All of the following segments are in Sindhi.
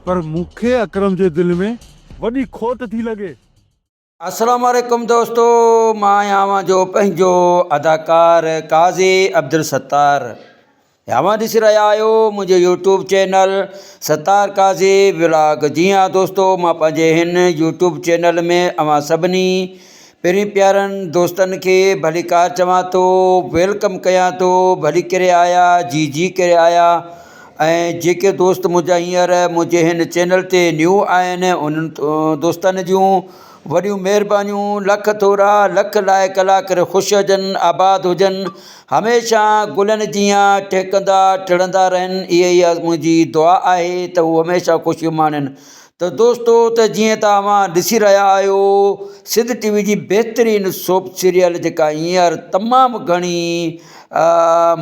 پر مون کي اڪرم جي دل ۾ وڏي کوٽ ٿي لڳي. السلام عليڪم دوستو مان آهيان اوهان جو پنهنجو اداڪار قاضي عبدالستار اوهان ڏسي رهيا آهيو منهنجو YouTube channel Sattar Qazi vlog جي ها دوستو مان پنهنجي هن يوٽيوب چينل ۾ اوهان سڀني پرين پيارن دوستن کي ڀليڪار چوان ٿو welcome ڪيان ٿو ڀلي ڪري آيا جي جي ڪري آيا ۽ جيڪي دوست منهنجا هينئر منهنجي هن چينل تي نيو آهن انهن دوستن جون وڏيون مهربانيون لک ٿورا لک لائق الله ڪري خوش هجن آباد هجن هميشه گلن جيان ٽهڪندا ٽڙندا رهن اها ئي منهنجي دعا آهي ته هو هميشه خوشيون ماڻين ته دوستو ته جيئن ته اوهان ڏسي رهيا آهيو سنڌ ٽي وي جي بهترين سوپ سيريل جيڪا هينئر تمام گهڻي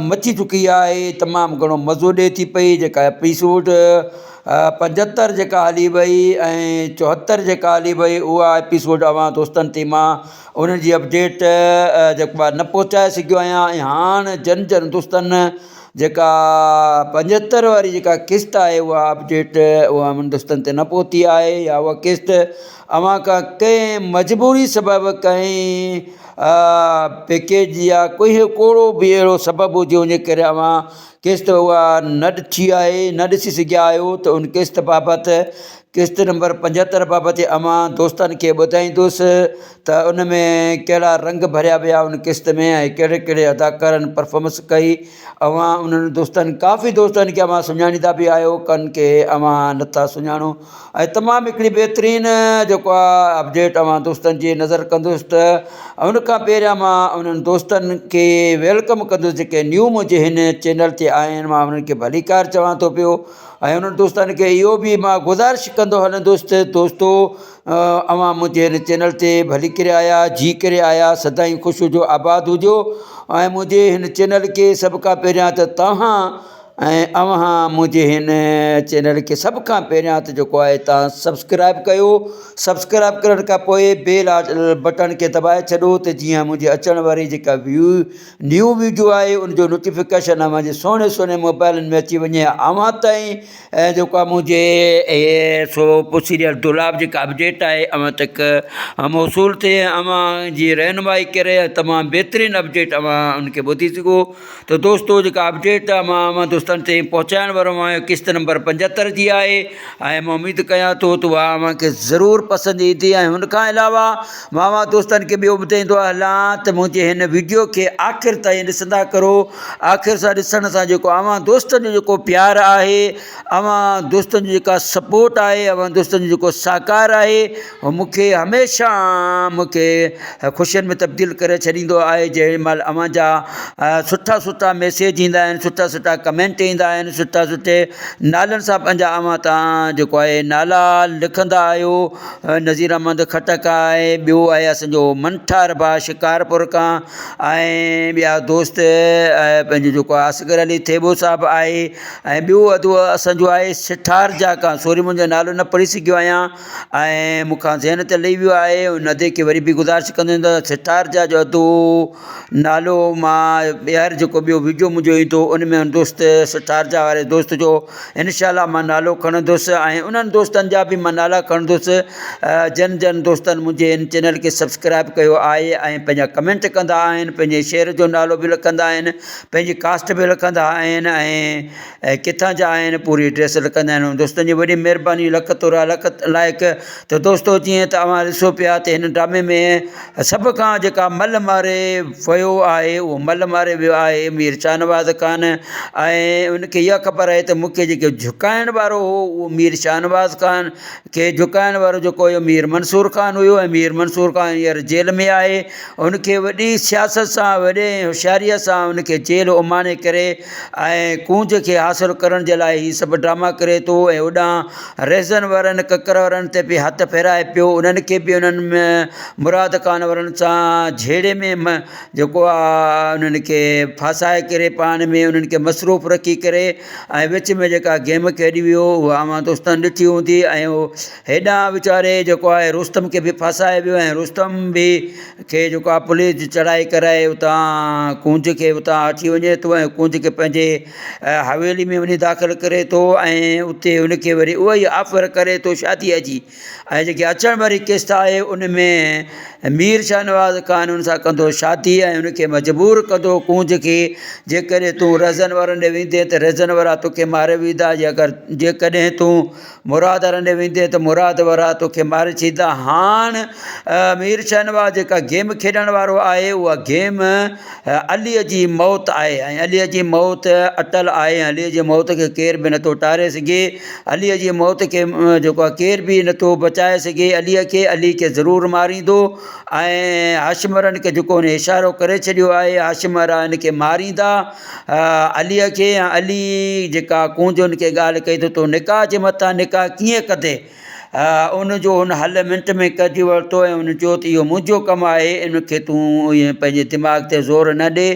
مچي چڪي آهي تمام گهڻو مزو ڏي ٿي پئي جيڪا ايپيسوڊ 75 جيڪا هلي وئي ۽ 74 جيڪا هلي وئي اها ايپيسوڊ اوهان دوستن تي مان انهن جي اپڊيٽ جيڪو آهي نه پهچائي سگهيو آهيان ۽ هاڻ جن جن دوستن جيڪا 75 واري جيڪا قسط آهي اها اپڊيٽ اها انهن دوستن تي نه پهتي آهي يا اها قسط اوهان کان ڪنهن مجبوري سبب ڪنهن پيڪيج يا ڪوئي ڪوڙو به اهڙو سبب هجي ان جي ڪري اوهان قسط اها نه ڏٺي آهي نه ڏسي سگهيا آهيو ته ان قسط بابت قسط نمبر 75 بابت اوهان دوستن کي ٻڌائيندس ته ان ۾ ڪهڙا رنگ ڀريا ويا ان قسط ۾ ۽ ڪهڙي ڪهڙي اداڪارن پرفارمنس ڪئي اوهان انهن دوستن ڪافي دوستن کي اوهان سڃاڻيندا به آهيو ڪن کي اوهان نٿا سڃاڻو ۽ تمام هڪڙي بهترين جيڪو آهي اپڊيٽ اوهان دوستن جي نظر ڪندس ته ان کان پهريان مان انهن دوستن کي welcome ڪندس جيڪي نيو منهنجي هن چينل تي آهن مان انهن کي ڀليڪار چوان ٿو پيو ۽ انهن دوستن کي اهو به مان گذارش ڪندو هلندس ته دوستو اوهان منهنجي هن چينل تي ڀلي ڪري آيا جي ڪري آيا سدائين خوش هجو آباد هجو ۽ منهنجي هن چينل کي سڀ کان پهريان ته توهان ۽ اوهان منهنجي هن چينل کي سڀ کان پهريان ته جيڪو آهي توهان سبسڪرائب ڪيو سبسڪرائب ڪرڻ کان پوء بيل بٽڻ کي دٻائي ڇڏو ته جيئن منهنجي اچڻ واري جيڪا ويو نيو ويڊيو آهي ان جو نوٽيفڪيشن اوهان جي سهڻي سهڻي موبائلن ۾ اچي وڃي اوهان تائين ۽ جيڪو آهي منهنجي اهي سوپ سيريل دولاب جيڪا اپڊيٽ آهي اوهان تڪ موصول ٿئي اوهان جي رهنمائي ڪري تمام بهترين اپڊيٽ اوهان ان کي ٻڌي سگهو ته دوستو جيڪا اپڊيٽ آهي مان اوهان دوستن تائين پهچائڻ وارو آهيان قسط نمبر 75 جي آهي ۽ مان اميد ڪيان ٿو ته اها اوهان کي ضرور پسند ايندي ۽ ان کان علاوه مان اوهان دوستن کي ٻيو ٻڌائيندو هلان ته منهنجي هن ويڊيو کي آخر تائين ڏسندا ڪرو آخر سان ڏسڻ سان جيڪو اوهان دوستن جو جيڪو پيار آهي اوهان دوستن جي جيڪا سپورٽ آهي اوهان دوستن جو جيڪو سهڪار آهي هو مون کي هميشه مون کي خوشين ۾ تبديل ڪري ڇڏيندو آهي جنهن مهل اوهان جا سٺا سٺا ميسيج ايندا آهن سٺا سٺا ڪمينٽ ايندا آهن سٺا سٺي نالن سان پنهنجا اوهان تان جيڪو آهي نالا لکندا آهيو نذير احمد خٽڪ آهي ٻيو آهي اسانجو منٺار ڀاء شڪارپور کان ۽ ٻيا دوست پنهنجو جيڪو آهي اصغر علي ٿيٻو صاحب آهي ۽ ٻيو ادو اسانجو آهي سٺارجا کان سوري منهنجو نالو نه پڙهي سگهيو آهيان ۽ مون کان ذهن تي لهي ويو آهي ان ادي کي وري به گذارش ڪندس ته ستارجا جو ادو نالو مان ٻيهر جيڪو ٻيو وڊيو منهنجو ايندو ان ۾ ان دوست ستارجا واري دوست جو انشاء الله مان نالو کڻندس ۽ انهن دوستن جا به مان نالا کڻندس جن جن دوستن منهنجي ان چينل کي سبسڪرائب ڪيو آهي ۽ پنهنجا ڪمينٽ ڪندا آهن پنهنجي شعر جو نالو به لکندا آهن پنهنجي ڪاسٽ به لکندا آهن ۽ ۽ ڪٿان جا آهن پوري ڊريس لکندا آهن دوستن جي وڏي مهرباني لک ٿورا لک لائق ته دوستو جيئن ته اوهان ڏسو پيا ته هن ڊرامي ۾ سڀ کان جيڪا مل ماري ويو آهي اهو مل ماري ويو آهي مير شاهنواز خان ۽ ان کي اها خبر آهي ته مون کي جيڪو جهڪائڻ وارو هو اهو مير شاهنواز خان کي جهڪائڻ وارو جيڪو هيو مير منصور خان هيو ۽ مير منصور خان هينئر جيل ۾ آهي ان کي وڏي سياست سان وڏي هوشياريء سان ان کي جيل اماڻي ڪري ۽ ڪونج کي حاصل ڪرڻ جي لاء هي سڀ ڊراما ڪري ٿو ۽ هوڏانهن رهزن وارن ڪڪر وارن تي به هٿ ڦيرائي پيو انهن کي به انهن مراد خان وارن سان جهيڙي ۾ جيڪو آهي انهن کي ڦاسائي ڪري پاڻ ۾ انهن کي مصروف رکي. رکي ڪري ۽ وچ ۾ جيڪا گيم کيڏي ويو اها اوهان دوستن ڏٺي هوندي ۽ هيڏانهن ويچاري جيڪو آهي رستم کي به ڦاسائي ويو ۽ رستم به کي جيڪو آهي پوليس چڙهائي ڪرائي اتان ڪونج کي اتان وٺي وڃي ٿو ۽ ڪونج کي پنهنجي حويلي ۾ وڃي داخل ڪري ٿو ۽ اتي ان کي وري اها ئي آفر ڪري ٿو شاديء جي ۽ جيڪي اچڻ واري قسط آهي ان ۾ مير شاهنواز خان ان سان ڪندو شادي ۽ ان کي مجبور ڪندو ڪونج کي جيڪڏهن تون رهزن وارن ڏي ويندين ته رهزن وارا توکي ماري ويندا جي اگر جيڪڏهن تون مراد وارن ڏي ويندين ته مراد وارا توکي ماري ڇڏيندا هاڻ مير شاهنواز جيڪا گيم کيڏڻ وارو آهي اها گيم علي جي موت آهي ۽ علي جي موت اٽل آهي علي جي موت کي ڪير به نٿو ٽاري سگهي عليء جي موت کي جيڪو آهي ڪير به نٿو بچائي سگهي عليء کي علي کي ضرور ماريندو ۽ هاشم وارن کي جيڪو هن اشارو ڪري ڇڏيو آهي هاشم وارا هن کي ماريندا عليء کي ۽ علي جيڪا ڪونج هن کي ڳالهه ڪئي ته تون نڪاح جي مٿان نڪاح ڪيئن ڪندين ان جو هن حل منٽ ۾ ڪڍي ورتو ۽ هن چيو ته اهو منهنجو ڪم آهي ان کي تون ائين پنهنجي دماغ تي زور نه ڏي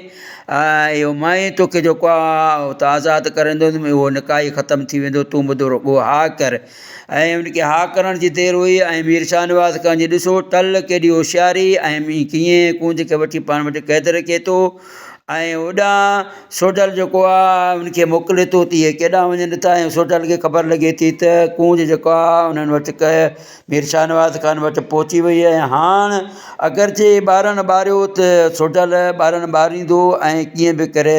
۽ اهو مان ئي توکي جيڪو آهي اتان آزاد ڪرائيندس اهو نڪاح ئي ختم ٿي ويندو تون ٻڌو رڳو ها ڪر ۽ ان کي ها ڪرڻ جي دير هئي ۽ مير شاهنواز خان جي ڏسو ٽل ڪيڏي هوشياري ۽ ڪيئن ڪونج کي وٺي پاڻ وٽ قيد رکي ٿو ۽ هوڏانهن سوڍل جيڪو آهي ان کي موڪلي ٿو ته اهي ڪيڏانهن وڃن ٿا ۽ سوڍل کي خبر لڳي ٿي ته ڪونج جيڪو آهي انهن وٽ مير شاهنواز خان وٽ پهچي وئي ۽ هاڻ اگرچه ٻارڻ ٻاريو ته سوڍل ٻارڻ ٻاريندو ۽ ڪيئن به ڪري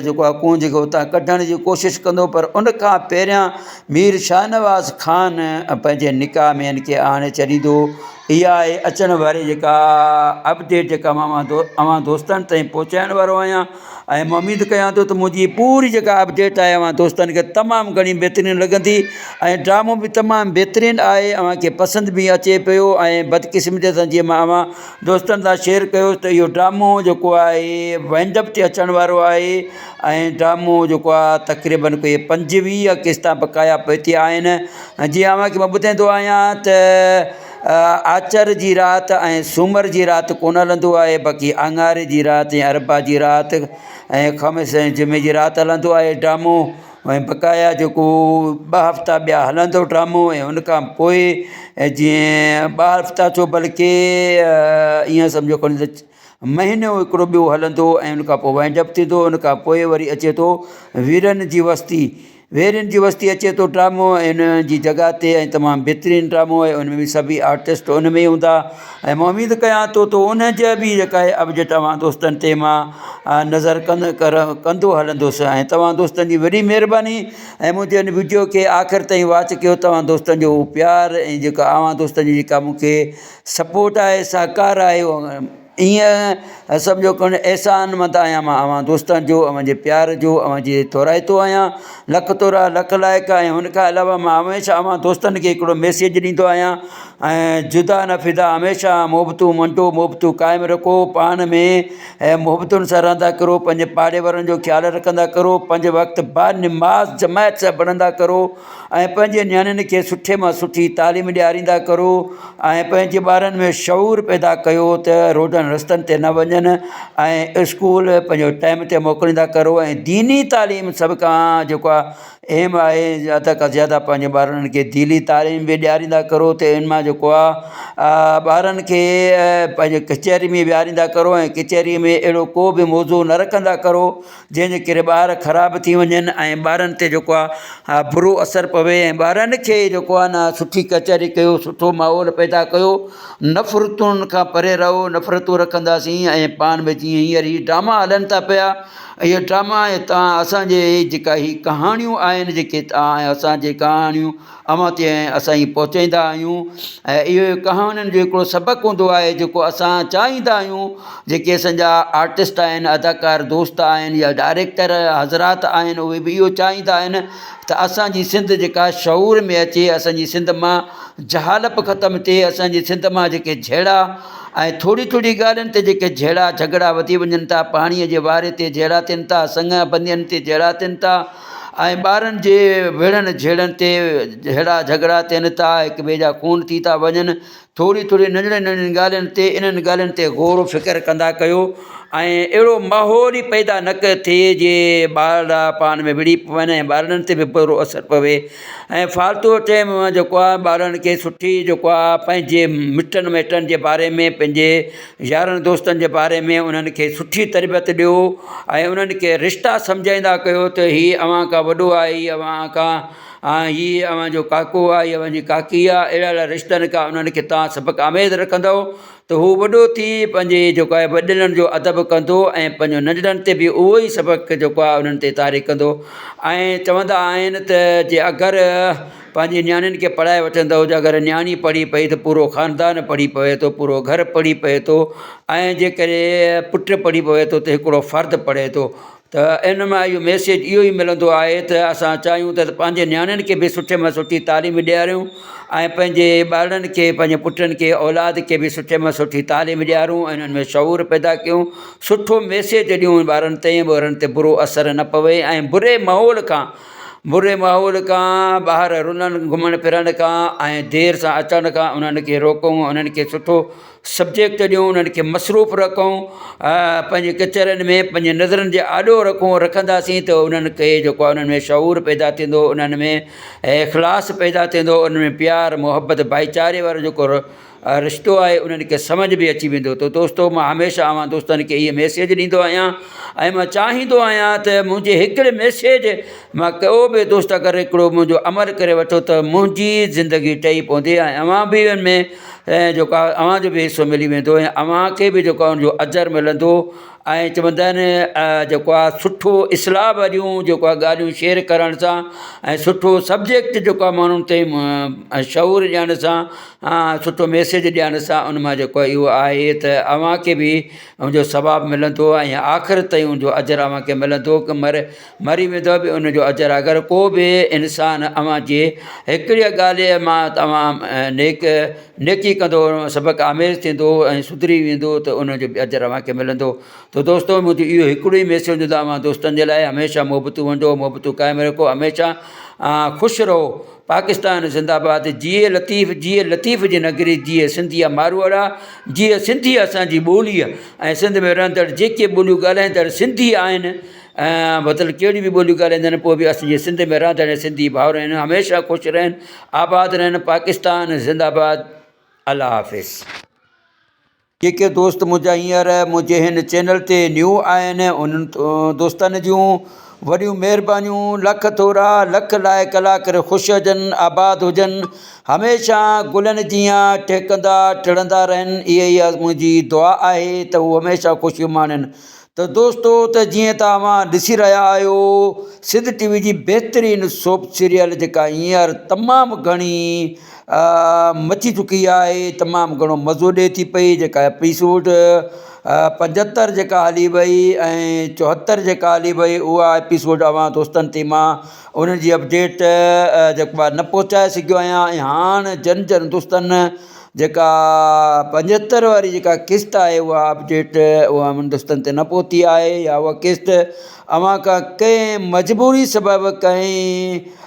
جيڪو آهي ڪونج کي اتان ڪڍڻ جي ڪوشش ڪندو پر ان کان پهريان مير شاهنواز خان پنهنجي نڪاح ۾ ان کي آڻي ڇڏيندو. اها آهي اچڻ واري جيڪا اپڊيٽ جيڪا مان اوهان دوستن تائين پهچائڻ وارو آهيان ۽ مان اميد ڪيان ٿو ته منهنجي پوري جيڪا اپڊيٽ آهي اوهان دوستن کي تمام گهڻي بهترين لڳندي ۽ ڊرامو به تمام بهترين آهي اوهان کي پسند به اچي پيو ۽ بدقسمتي سان جيئن مان اوهان دوستن سان شيئر ڪيو ته اهو ڊرامو جيڪو آهي وائنڊ اپ تي اچڻ وارو آهي ۽ ڊرامو جيڪو آهي تقريبن ڪوئي 25 قسطا بقايا پئتي آهن جيئن اوهان کي مان ٻڌائيندو آهيان ته آچر جي رات ۽ سومر جي رات ڪونه هلندو آهي باقي اڱاري جي رات ۽ اربع جي رات ۽ خميس ۽ جمعي جي رات هلندو آهي ڊرامو ۽ بقايا جيڪو ٻه هفتا ٻيا هلندو ڊرامو ۽ ان کان پوء جيئن ٻه هفتا ڇو بلڪه ائين سمجهو کڻي ته مهينو هڪڙو ٻيو هلندو ۽ ان کان پوء وائنڊ اپ ٿيندو ان کان پوء وري اچي ٿو ويرن جي وستي ويرين جي وستي اچي ٿو ڊرامو ۽ ان جي جڳهه تي ۽ تمام بهترين ڊرامو آهي ان ۾ به سڀئي آرٽسٽ ان ۾ ئي هوندا ۽ مان اميد ڪيان ٿو ته ان جا به جيڪا آهي اپڊيٽ اوهان دوستن تي مان نظر ڪندو هلندس ۽ توهان دوستن جي وڏي مهرباني ۽ منهنجي ان وڊيو کي آخر تائين واچ ڪيو توهان دوستن جو پيار ۽ جيڪا اوهان دوستن جي جيڪا مون کي سپورٽ آهي سهڪار آهي ائين سمجهو ڪونه احسان مند آهيان مان اوهان دوستن جو اوهان جي پيار جو اوهان جي ٿورائتو آهيان لک ٿورا لک لائق ۽ ان کان علاوه مان هميشه اوهان دوستن کي هڪڙو ميسيج ڏيندو آهيان ۽ جدا نه فدا هميشه محبتون ونڊو محبتون قائم رکو پاڻ ۾ ۽ محبتن سان رهندا ڪرو پنهنجي پاڙي وارن جو خيال رکندا ڪرو پنج وقت با نماز جماعت سان پڙهندا ڪرو ۽ پنهنجي نياڻين کي سٺي مان سٺي تعليم ڏياريندا ڪرو ۽ پنهنجي ٻارن ۾ شعور پيدا ڪيو ته روڊن رستن تي نه وڃن ۽ اسڪول پنهنجو ٽائيم تي موڪليندا ڪرو ۽ ديني تعليم سڀ کان جيڪو آهي اهم آهي زياده کان زياده پنهنجي ٻارن کي ديني تعليم به ڏياريندا ڪرو ته ان مان جيڪو آهي ٻارن کي پنهنجي ڪچهري ۾ ويهاريندا ڪرو ۽ ڪچهري ۾ اهڙو ڪو به موضوع نه رکندا ڪرو جنهن جي ڪري ٻار خراب ٿي وڃن ۽ ٻارن تي جيڪو آهي برو اثر پوي ۽ ٻارن کي جيڪو آهي نه سٺي ڪچهري ڪيو سٺو ماحول پيدا ڪيو نفرتن کان پري رهو نفرتون رکنداسين ۽ پاڻ ۾ جيئن هينئر هي ڊراما هلن ٿا پيا اهي ڊراما ۽ تان اسانجي جيڪا هي ڪهاڻيون آهن جيڪي تان اسانجي ڪهاڻيون اوهان تي اسان هي پهچائيندا آهيون ۽ اهو ڪهاڻين جو هڪڙو سبق هوندو آهي جيڪو اسان چاهيندا آهيون جيڪي اسان جا آرٽسٽ آهن اداڪار دوست آهن يا ڊائريڪٽر حضرات آهن اهي به اهو چاهيندا آهن ته اسان جي سنڌ جيڪا شعور ۾ اچي اسان جي سنڌ مان جهالپ ختم ٿئي اسان جي سنڌ مان جيڪي جهيڙا ۽ ٿوري ٿوري ڳالهين تي جيڪي جهيڙا جهڳڙا وڌي وڃن ٿا پاڻيء جي واري تي جهيڙا ٿين ٿا سڱ بندين تي جهيڙا ٿين ٿا ۽ ٻارن جي وڙهڻ جهيڙن تي جهيڙا جهڳڙا ٿين ٿا هڪ ٻئي جا خون ٿي ٿا وڃن ٿوري ٿوري ننڍڙين ننڍڙين ڳالهين تي انهن ڳالهين تي غور و فڪر ڪندا ڪيو ۽ اهڙو ماحول ئي پيدا نه ڪيو ٿئي جي ٻارڙا پاڻ ۾ وڙهي پون ۽ ٻارڙن تي به برو اثر پوي ۽ فالتو ٽيم جيڪو آهي ٻارن کي سٺي جيڪو آهي پنهنجي مٽن مائٽن جي باري ۾ پنهنجي يارن دوستن جي باري ۾ انهن کي سٺي تربيت ڏيو ۽ انهن کي رشتا سمجهائيندا ڪيو ته هي اوهان کان وڏو آهي هي اوهان کان هي اوهان جو ڪاڪو آهي هي اوهان جي ڪاڪي آهي اهڙا اهڙا رشتن کان انهن کي توهان سبق آميز رکندؤ ته هو وڏو ٿي پنهنجي جيڪو آهي وڏڙن جو ادب ڪندو ۽ پنهنجو ننڍڙن تي به اهو ئي سبق جيڪو آهي انهن تي طاري ڪندو ۽ چوندا آهن ته جي اگر پنهنجي نياڻين کي پڙهائي وٺندؤ جي اگر نياڻي پڙهي پئي ته پورو خاندان پڙهي پوي ٿو پورو گهر پڙهي پئي ٿو ۽ جيڪڏهن پٽ پڙهي پوي ٿو ته هڪڙو فرد پڙهي ٿو ته ان مان اهو ميسيج اهو ئي ملندو آهي ته اسان چاهيون ته پنهنجي نياڻين کي به سٺي مان سٺي تعليم ڏياريون ۽ پنهنجي ٻارڙن کي پنهنجي پٽن کي اولاد کي به سٺي مان سٺي تعليم ڏيارون ۽ انهن ۾ شعور پيدا ڪيون سٺو ميسيج ڏيون ٻارن تائين ٻارن تي برو اثر نه پوي ۽ بري ماحول کان بري ماحول کان ٻاهر رلڻ گهمڻ ڦرڻ کان ۽ دير سان اچڻ کان انهن کي روڪون انهن کي سٺو سبجيڪٽ ڏيون انهن کي مصروف رکون پنهنجي ڪچهرين ۾ پنهنجي نظرن جي آڏو رکون رکنداسين ته انهن کي جيڪو آهي انهن ۾ شعور پيدا ٿيندو انهن ۾ اخلاص پيدا ٿيندو انهن ۾ پيار محبت ڀائيچاري وارو جيڪو رشتو آهي انهن کي سمجهه به اچي ويندو ته دوستو مان هميشه اوهان دوستن کي اهي ميسيج ڏيندو آهيان ۽ مان چاهيندو آهيان ته منهنجي هڪڙي ميسيج مان ڪو به دوست اگر هڪڙو منهنجو عمل ڪري وٺو ته منهنجي زندگي ٺهي پوندي ۽ اوهان به ان ۾ ۽ جيڪو آهي اوهان جو به حصو ملي ويندو ۽ اوهان کي به جيڪو آهي ان جو اجر ملندو ۽ چوندا آهن جيڪو آهي سٺو اصلاح واريون جيڪو آهي ڳالهيون شيئر ڪرڻ سان ۽ سٺو سبجيڪٽ جيڪو آهي ماڻهن تائين شعور ڏيڻ سان سٺو ميسيج ڏيڻ سان ان مان جيڪو آهي اهو آهي ته اوهان کي به ان جو ثواب ملندو ۽ آخر تائين ان جو اجر اوهان کي ملندو مر مري ويندؤ به ان جو اجر اگر ڪو به انسان اوهان جي هڪڙيء ڳالهه مان توهان نيڪ نيڪي ڪندو سبق آميز ٿيندو ۽ سڌري ويندو ته ان جو به اجر اوهان کي ملندو ته دوستو منهنجو اهو هڪڙو ئي ميسيج هوندو اوهان دوستن جي لاء هميشه محبتون ونڊو محبتون قائم رکو هميشه خوش رهو پاڪستان زنده باد جيئي لطيف جيئي لطيف جي نگري جيئي سنڌيا ماروئڙا جيئي سنڌي اسان جي ٻولي ۽ سنڌ ۾ رهندڙ جيڪي ٻوليون ڳالهائيندڙ سنڌي آهن ۽ مطلب ڪهڙيون به ٻوليون ڳالهائيندا آهن پوء به اسان جي سنڌ ۾ رهندڙ سنڌي ڀائر آهن هميشه خوش رهن آباد رهن پاڪستان زنده باد الله حافظ. جيڪي دوست منهنجا هينئر منهنجي هن چينل تي نيو آهن انهن دوستن جون وڏيون مهربانيون لک ٿورا لک لائق الله ڪري خوش هجن آباد هجن هميشه گلن جيان ٽهڪندا ٽڙندا رهن اها ئي منهنجي دعا آهي ته هو هميشه خوشيون ماڻين ته دوستو ته جيئن ته اوهان ڏسي رهيا آهيو سنڌ ٽي وي جي بهترين سوپ سيريل جيڪا هينئر تمام گهڻي مچي چڪي آهي تمام گهڻو مزو ڏي ٿي پئي جيڪا ايپيسوڊ 75 جيڪا هلي وئي ۽ 74 جيڪا هلي وئي اها ايپيسوڊ اوهان دوستن تي مان ان جي اپڊيٽ جيڪو آهي نه پهچائي سگهيو آهيان ۽ هاڻ جن جن دوستن جيڪا 75 واري جيڪا قسط آهي اها اپڊيٽ اها منهنجي دوستن تي نه پهتي آهي يا اها قسط اوهان کان ڪنهن مجبوري سبب ڪنهن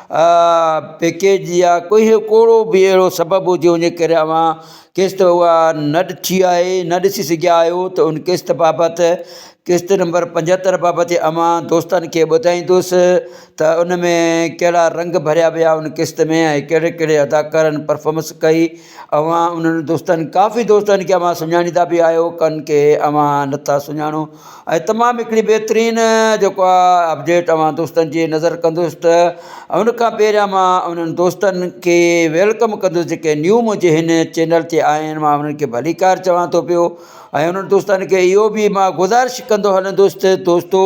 پيڪيج يا ڪوئي ڪوڙو به اهڙو سبب هجي ان جي ڪري اوهان قسط اها نه ڏٺي آهي نه ڏسي سگهيا آهيو ته ان قسط بابت قسط نمبر 75 بابت اوهان دوستن کي ٻڌائيندس ته ان ۾ ڪهڙا رنگ ڀريا ويا ان قسط ۾ ۽ ڪهڙي ڪهڙي اداڪارن پرفارمنس ڪئي اوهان انهن دوستن ڪافي دوستن کي اوهان سڃاڻيندا به آهيو ڪن کي اوهان نٿا سڃاڻو ۽ تمام هڪڙي بهترين جيڪو آهي اپڊيٽ اوهان دوستن جي نظر ڪندس ته ان کان پهريان مان انهن دوستن کي welcome ڪندس جيڪي نيو منهنجي هن چينل تي آيا آهن مان انهن کي ڀليڪار چوان ٿو پيو ۽ انهن دوستن کي اهو به مان گذارش ڪندو هلندس ته دوستو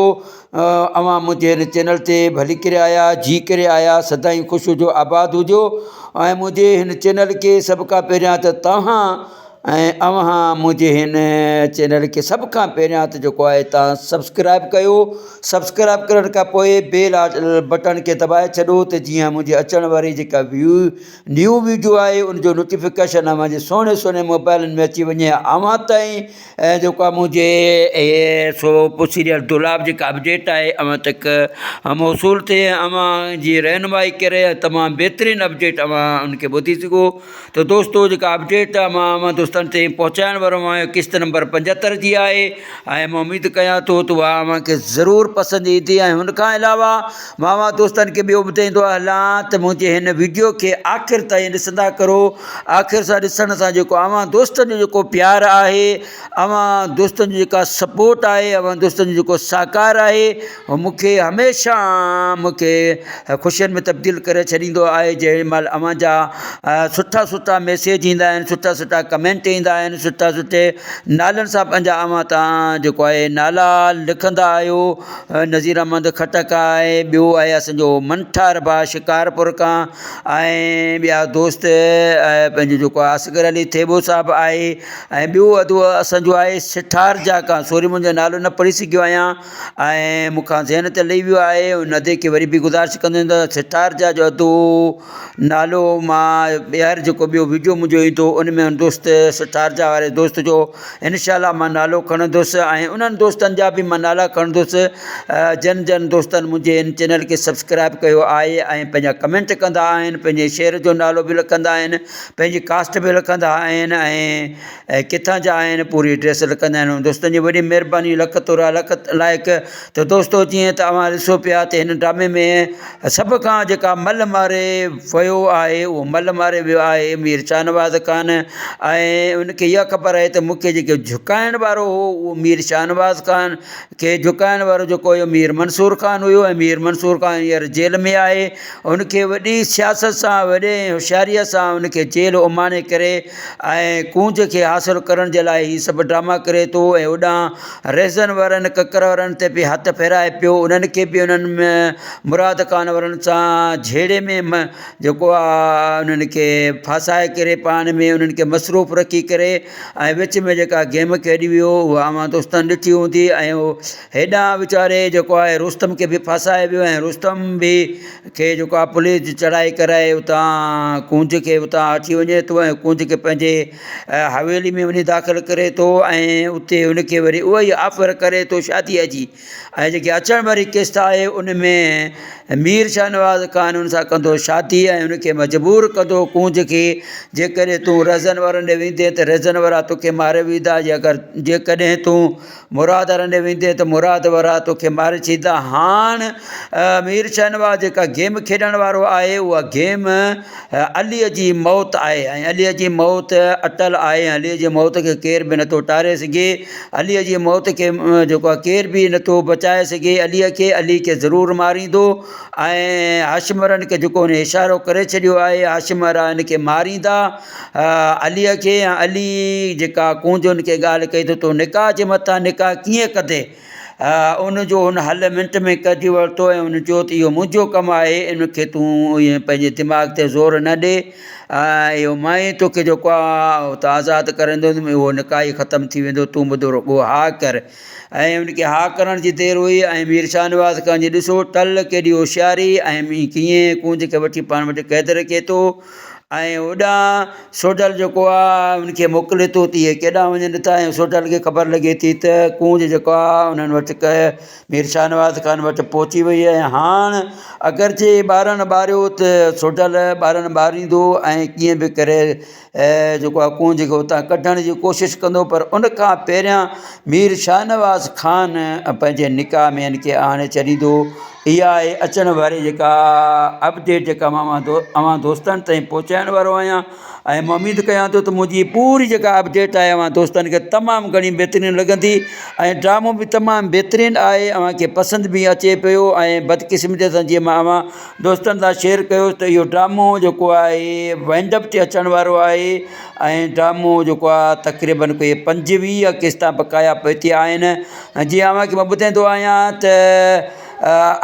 اوهان منهنجي هن چينل تي ڀلي ڪري آيا جي ڪري آيا سدائين خوش هجو آباد هجو ۽ منهنجي هن چينل کي سڀ کان پهريان ته توهان ۽ اوهان منهنجي هن چينل کي سڀ کان پهريان ته جيڪو آهي توهان سبسڪرائب ڪيو سبسڪرائب ڪرڻ کان پوء بيل بٽڻ کي دٻائي ڇڏو ته جيئن منهنجي اچڻ واري جيڪا ويو نيو ويڊيو آهي ان جو نوٽيفڪيشن اوهان جي سهڻي سهڻي موبائلن ۾ اچي وڃي اوهان تائين ۽ جيڪو آهي منهنجي اهي سوپ سيريل دولاب جيڪا اپڊيٽ آهي اوهان تڪ موصول ٿئي اوهان جي رهنمائي ڪري تمام بهترين اپڊيٽ اوهان ان کي ٻڌي سگهو ته دوستو جيڪا اپڊيٽ آهي مان اوهان دوستن. دوستن تائين پهچائڻ وارو آهيان قسط نمبر 75 جي آهي ۽ مان اميد ڪيان ٿو ته اها اوهان کي ضرور پسند ايندي ۽ ان کان علاوه مان اوهان دوستن کي ٻيو ٻڌائيندو هلان ته منهنجي هن ويڊيو کي آخر تائين ڏسندا ڪرو آخر سان ڏسڻ سان جيڪو اوهان دوستن جو جيڪو پيار آهي اوهان دوستن جي جيڪا سپورٽ آهي اوهان دوستن جو جيڪو سهڪار آهي هو مون کي هميشه مون کي خوشين ۾ تبديل ڪري ڇڏيندو آهي جنهن مهل اوهان جا سٺا سٺا ميسيج ايندا آهن سٺا سٺا ڪمينٽ ايندا آهن سٺا سٺي نالن سان پنهنجا اوهان تان جيڪو آهي نالا لکندا آهيو نذير احمد خٽڪ آهي ٻيو آهي اسانجو منٺار ڀاء شڪارپور کان ۽ ٻيا دوست پنهنجو جيڪو آهي اصغر علي ٿيٻو صاحب آهي ۽ ٻيو ادو اسانجو آهي سٺارجا کان سوري منهنجو نالو نه پڙهي سگهيو آهيان ۽ مون کان ذهن تي لهي ويو آهي ان ادي کي وري به گذارش ڪندس ته ستار جا جو ادو نالو مان ٻيهر جيڪو ٻيو وڊيو منهنجو ايندو ان ۾ ان دوست ستار جا واري دوست جو انشاء الله مان نالو کڻندس ۽ انهن دوستن جا به مان نالا کڻندس جن جن دوستن منهنجي ان چينل کي سبسڪرائب ڪيو آهي ۽ پنهنجا ڪمينٽ ڪندا آهن پنهنجي شعر جو نالو به لکندا آهن پنهنجي ڪاسٽ به لکندا آهن ۽ ۽ ڪٿان جا آهن پوري ڊريس لکندا آهن دوستن جي وڏي مهرباني لک ٿورا لک لائق ته دوستو جيئن ته اوهان ڏسو پيا ته هن ڊرامي ۾ سڀ کان جيڪا مل ماري ويو آهي اهو مل ماري ويو آهي مير شاهنواز خان ۽ ان کي اها خبر آهي ته مون کي جيڪو جهڪائڻ وارو هو اهو مير شاهنواز خان کي جهڪائڻ وارو جيڪو هيو مير منصور خان هيو ۽ مير منصور خان هينئر جيل ۾ آهي ان کي وڏي سياست سان وڏي هوشياريء سان ان کي جيل اماڻي ڪري ۽ ڪونج کي حاصل ڪرڻ جي لاء هي سڀ ڊراما ڪري ٿو ۽ هوڏانهن رهزن وارن ڪڪر وارن تي به هٿ ڦيرائي پيو انهن کي به انهن مراد خان وارن سان جهيڙي ۾ جيڪو آهي انهن کي ڦاسائي ڪري پاڻ ۾ انهن کي مصروف رکي ڪري ۽ وچ ۾ جيڪا گيم کيڏي ويو اها اوهان دوستن ڏٺي هوندي ۽ هيڏانهن ويچاري جيڪو آهي رستم کي به ڦاسائي ويو ۽ رستم به کي جيڪو آهي پوليس چڙهائي ڪرائي اتان ڪونج کي اتان اچي وڃي ٿو ۽ ڪونج کي پنهنجي حويلي ۾ وڃي داخل ڪري ٿو ۽ اتي ان کي وري اها ئي آفر ڪري ٿو شاديء جي ۽ جيڪي اچڻ واري قسط آهي ان ۾ مير شاهنواز خان ان سان ڪندو شادي ۽ ان کي مجبور ڪندو ڪونج کي جيڪڏهن تون رهزن وارن ڏي ويندين ته رهزن وارا توکي ماري ويندا جي اگر جيڪڏهن تون مراد وارن ڏي ويندين ته مراد وارا توکي ماري ڇڏيندا هاڻ مير شاهنواز جيڪا گيم کيڏڻ وارو آهي اها گيم عليء جي موت آهي ۽ عليء جي موت اٽل آهي ۽ عليء جي موت کي ڪير به نٿو ٽاري سگهي. عليء جي موت کي جيڪو آهي ڪير به نٿو بچائي سگهي. عليء کي علي کي ضرور ماريندو ۽ هاشم وارن کي جيڪو هن اشارو ڪري ڇڏيو آهي هاشم وارا هن کي ماريندا عليء کي ۽ علي جيڪا ڪونج هن کي ڳالهه ڪئي ته تون نڪاح جي مٿان نڪاح ڪيئن ڪندين؟ ان جو هن حل منٽ ۾ ڪڍي ورتو ۽ هن چيو ته اهو منهنجو ڪم آهي ان کي تون ائين پنهنجي دماغ تي زور نه ڏي ۽ اهو مان ئي توکي جيڪو آهي اتان آزاد ڪرائيندس اهو نڪاح ئي ختم ٿي ويندو تون ٻڌو رڳو ها ڪر ۽ ان کي ها ڪرڻ جي دير هئي ۽ مير شاهنواز خان جي ڏسو ٽل ڪيڏي هوشياري ۽ ڪيئن ڪونج کي وٺي پاڻ وٽ قيد رکي ٿو ۽ هوڏانهن سوڍل جيڪو آهي ان کي موڪلي ٿو ته اهي ڪيڏانهن وڃن ٿا ۽ سوڍل کي خبر لڳي ٿي ته ڪونج جيڪو آهي انهن وٽ مير شاهنواز خان وٽ پهچي وئي آهي ۽ هاڻ اگرچه ٻارڻ ٻاريو ته سوڍل ٻارڻ ٻاريندو ۽ ڪيئن به ڪري جيڪو آهي ڪونج کي اتان ڪڍڻ جي ڪوشش ڪندو پر ان کان پهريان مير شاهنواز خان پنهنجي نڪاح ۾ ان کي آڻي ڇڏيندو اها آهي اچڻ واري جيڪا اپڊيٽ جيڪا مان اوهان دوستن تائين پهچائڻ وارو آهيان ۽ مان اميد ڪيان ٿو ته منهنجي پوري جيڪا اپڊيٽ آهي اوهان دوستن کي تمام گهڻي بهترين لڳندي ۽ ڊرامو به تمام بهترين آهي اوهان کي پسند به اچي پيو ۽ بدقسمتي سان جيئن مان اوهان دوستن سان شيئر ڪيو ته اهو ڊرامو جيڪو آهي وائنڊ اپ تي اچڻ وارو آهي ۽ ڊرامو جيڪو آهي تقريبن ڪوئي 25 قسطا بقايا پهتي آهن جيئن اوهان کي مان ٻڌائيندو آهيان ته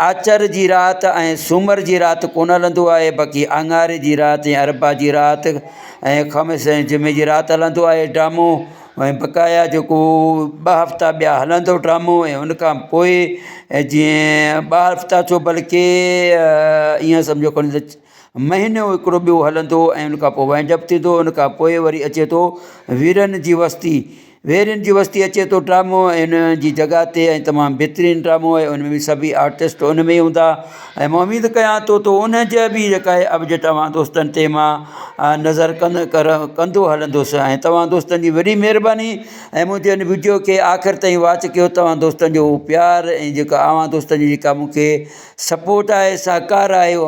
آچر جي رات ۽ سومر جي رات ڪونه هلندو آهي باقي اڱاري جي رات ۽ اربع جي رات ۽ خميس ۽ جمعي جي رات هلندو آهي ڊرامو ۽ بقايا جيڪو ٻه هفتا ٻيا هلندو ڊرامو ۽ ان کان پوء جيئن ٻه هفتا ڇو بلڪه ائين سمجهو کڻي ته مهينو هڪڙو ٻيو هلندو ۽ ان کان پوء وائنڊ اپ ٿيندو ان کان پوء وري اچي ٿو ويرن جي وستي. ويرين جي وستي اچي ٿو ڊرامو ۽ ان جي جڳهه تي ۽ تمام بهترين ڊرامو آهي ان ۾ به سڀئي آرٽسٽ ان ۾ ئي هوندا ۽ مان اميد ڪيان ٿو ته ان جا به جيڪا آهي اپڊيٽ اوهان دوستن تي مان نظر ڪندو هلندس ۽ توهان دوستن جي وڏي مهرباني ۽ منهنجي ان وڊيو کي آخر تائين واچ ڪيو توهان دوستن جو پيار ۽ جيڪا اوهان دوستن جي جيڪا مونکي سپورٽ آهي سهڪار آهي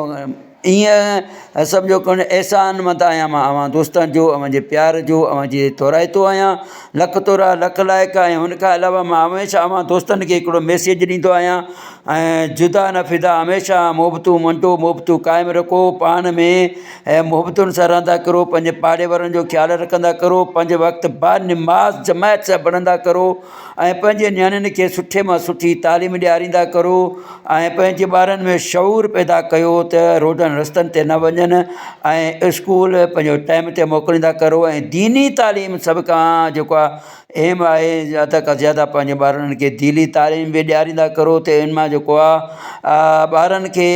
ائين سمجهو ڪڻ احسان مند آهيان مان اوهان دوستن جو اوهان جي پيار جو اوهان جي ٿورائتو آهيان لک ٿورا لک لائق ۽ ان کان علاوه مان هميشه اوهان دوستن کي هڪڙو ميسيج ڏيندو آهيان ۽ جدا نه فدا هميشه محبتون ونڊو محبتون قائم رکو پاڻ ۾ ۽ محبتن سان رهندا ڪرو پنهنجي پاڙي وارن جو خيال رکندا ڪرو پنج وقت با نماز جماعت سان پڙهندا ڪرو ۽ پنهنجي نياڻين کي سٺي مان سٺي تعليم ڏياريندا ڪرو ۽ پنهنجي ٻارن ۾ شعور پيدا ڪيو ته روڊن رستن تي نه وڃن ۽ اسڪول پنهنجو ٽائيم تي موڪليندا ڪرو ۽ ديني تعليم سڀ کان جيڪو آهي اهم آهي زياده کان زياده پنهنجي ٻارن کي ديني تعليم به ڏياريندا ڪرو ته ان مان جيڪو آهي ٻارن کي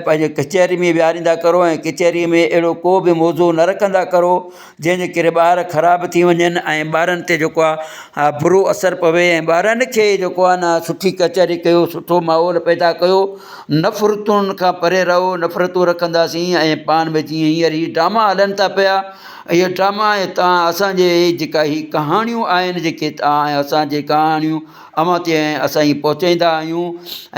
پنهنجي ڪچهري ۾ ويهاريندا ڪرو ۽ ڪچهري ۾ اهڙو ڪو به موضوع نه رکندا ڪرو جنهن جي ڪري ٻار خراب ٿي وڃن ۽ ٻارن تي جيڪو آهي برو اثر پوي ۽ ٻارن کي جيڪو آهي نه سٺي ڪچهري ڪيو سٺو ماحول پيدا ڪيو نفرتن کان پري رهو نفرتون رکنداسين ۽ پاڻ ۾ جيئن هينئر هي ڊراما هلن ٿا پيا اهي ڊراما ۽ تان اسانجي جيڪا هي ڪهاڻيون آهن جيڪي تان اسانجي ڪهاڻيون اوهان تي اسان هي پهچائيندا آهيون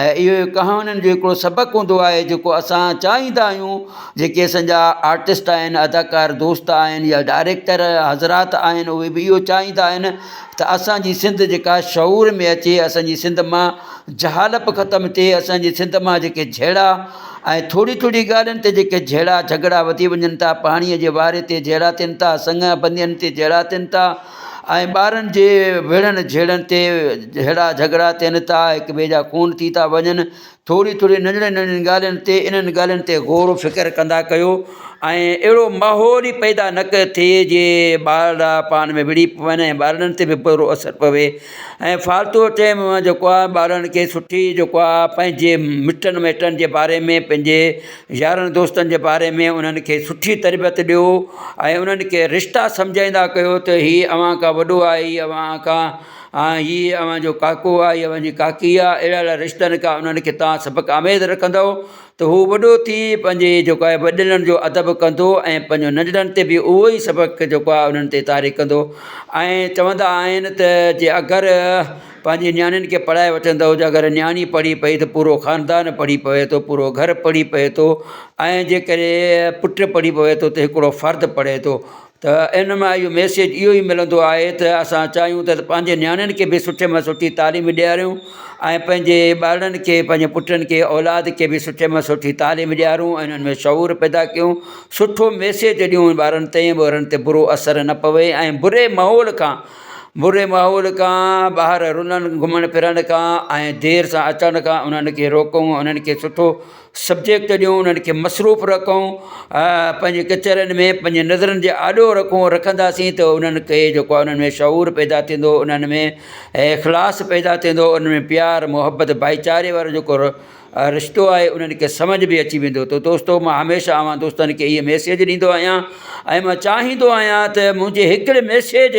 ۽ اهو ڪهاڻين جو هڪڙو سبق هوندو آهي جيڪو اسان چاهيندا آهيون جيڪي اسان جا آرٽسٽ آهن اداڪار دوست آهن يا ڊائريڪٽر حضرات آهن اهي به اهو چاهيندا آهن ته اسانجي سنڌ جيڪا شعور ۾ اچي اسانجي سنڌ مان جهالپ ختم ٿئي اسانجي سنڌ مان جيڪي جهيڙا ۽ ٿوري ٿوري ڳالهين تي جيڪي جهيڙا جهڳڙا وڌي وڃن ٿا پاڻيء جي واري تي جهيڙا ٿين ٿا سڱ بندين تي جهيڙا ٿين ٿا ۽ ٻارن جي وڙهڻ جهيڙن تي جهيڙا جهڳڙا ٿين ٿا هڪ ٻئي جا خون ٿي ٿا وڃن ٿوري ٿوري ننڍڙين ننڍڙين ڳالهين تي انهن ڳالهين تي غور و فڪر ڪندا ڪيو ۽ اهڙو ماحول ئي پيدا نه ٿئي جي ٻارڙا پاڻ ۾ وڙهي پون ۽ ٻارڙن تي به برو اثر پوي ۽ فالتو ٽيم جيڪو آهي ٻارن کي سٺي جيڪو آهي پنهنجي مٽن مائٽن جي باري ۾ پنهنجي يارن دوستن جي باري ۾ انهن کي سٺي تربيت ڏيو ۽ انهن کي رشتا سمجهائيندا ڪيو ته هي اوهان کان وڏو آهي هي اوهان کان هي اوهان جو ڪاڪو آهي هي اوهان جي ڪاڪي آهي اهڙا اهڙا رشتن کان انهن کي توهان سبق آميز رکندؤ ته هو وڏو ٿي پنهنجي جيڪو آهي وڏڙن جو ادب ڪندو ۽ پنهنجو ننڍڙن تي به اهو ئي سبق جيڪو آهي انهن تي طاري ڪندو ۽ چوندا آهن ته جي اگر پنهنجي نياڻين کي پڙهائي وٺندؤ جي اگر نياڻي پڙهي پئي ته پورو خاندان پڙهي پوي ٿو پورو گهر پڙهي پئي ٿو ۽ جيڪڏهن پٽ پڙهي پوي ٿو ته هڪڙو فرد پڙهي ٿو ته ان مان اهو ميسيج اهو ئي ملندو آهي ته اسان چاهيون ٿا ته پنهنجي نياڻين کي به سٺي مان سٺي تعليم ڏياريون ۽ پنهنجي ٻارڙن کي پنهنجي پٽن کي اولاد کي به سٺي مان سٺي تعليم ڏيارون ۽ انهن ۾ شعور پيدا ڪيون سٺو ميسيج ڏيون ٻارن تائين ٻارن تي برو اثر نه پوي ۽ بري ماحول کان بري ماحول کان ٻاهر رلڻ گهمڻ ڦرڻ کان ۽ دير سان اچڻ کان انهن کي روڪون انهن کي سٺو سبجيڪٽ ڏيون انهن کي مصروف رکون پنهنجي ڪچهرين ۾ پنهنجي نظرن جي آڏو رکون رکنداسين ته انهن کي جيڪو آهي انهن ۾ شعور پيدا ٿيندو انهن ۾ اخلاص پيدا ٿيندو انهن ۾ پيار محبت ڀائيچاري وارو جيڪو رشتو آهي انهن کي سمجهه به اچي ويندو ته دوستو مان هميشه اوهان دوستن کي اهي ميسيج ڏيندو آهيان ۽ مان چاهيندو آهيان ته منهنجي هڪڙي ميسيج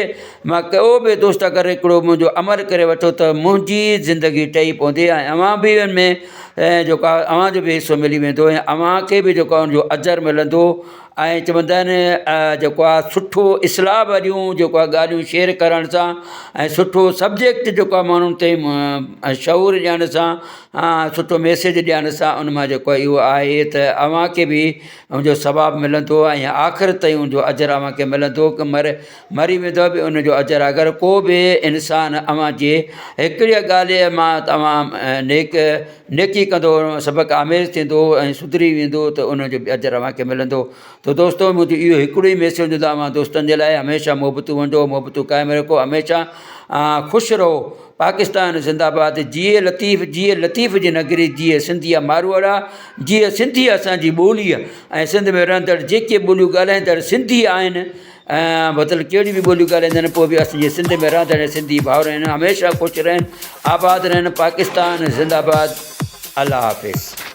مان ڪو به دوست اگر هڪڙو منهنجو عمل ڪري وٺو ته منهنجي زندگي ٺهي پوندي ۽ اوهان به ان ۾ جيڪو آهي اوهان جو به حصو ملي ويندو ۽ اوهان کي به جيڪو آهي ان جو اجر ملندو ۽ چوندا آهن جيڪو آهي سٺو اصلاح واريون جيڪو آهي ڳالهيون شيئر ڪرڻ سان ۽ سٺو سبجيڪٽ جيڪو آهي ماڻهن تي شعور ڏيڻ سان سٺو ميسيج ڏيڻ سان ان مان جيڪو آهي اهو آهي ته اوهان کي به ان جو ثواب ملندو ۽ آخر تائين ان جو اجر اوهان کي ملندو ڪه مر مري ويندو به ان جو اجر اگر ڪو به انسان اوهان جي هڪڙي ڳالهه مان توهان نيڪ نيڪي ڪندو سبق آميز ٿيندو ۽ سڌري ويندو ته ان جو به اجر اوهان کي ملندو ته دوستو منهنجو اهو هڪڙو ئي ميسيج هوندو اوهان دوستن جي لاء هميشه محبتون ونڊو محبتون قائم رکو هميشه خوش رهو پاڪستان زنده باد جيئي لطيف جيئي لطيف جي نگري جيئي سنڌيا ماروئڙا جيئي سنڌي اسان جي ٻولي ۽ سنڌ ۾ رهندڙ جيڪي ٻوليون ڳالهائيندڙ سنڌي آهن ۽ مطلب ڪهڙيون به ٻوليون ڳالهائيندا آهن پوء به اسان جي سنڌ ۾ رهندڙ سنڌي ڀائر آهن هميشه خوش رهن آباد رهن پاڪستان زنده باد الله حافظ.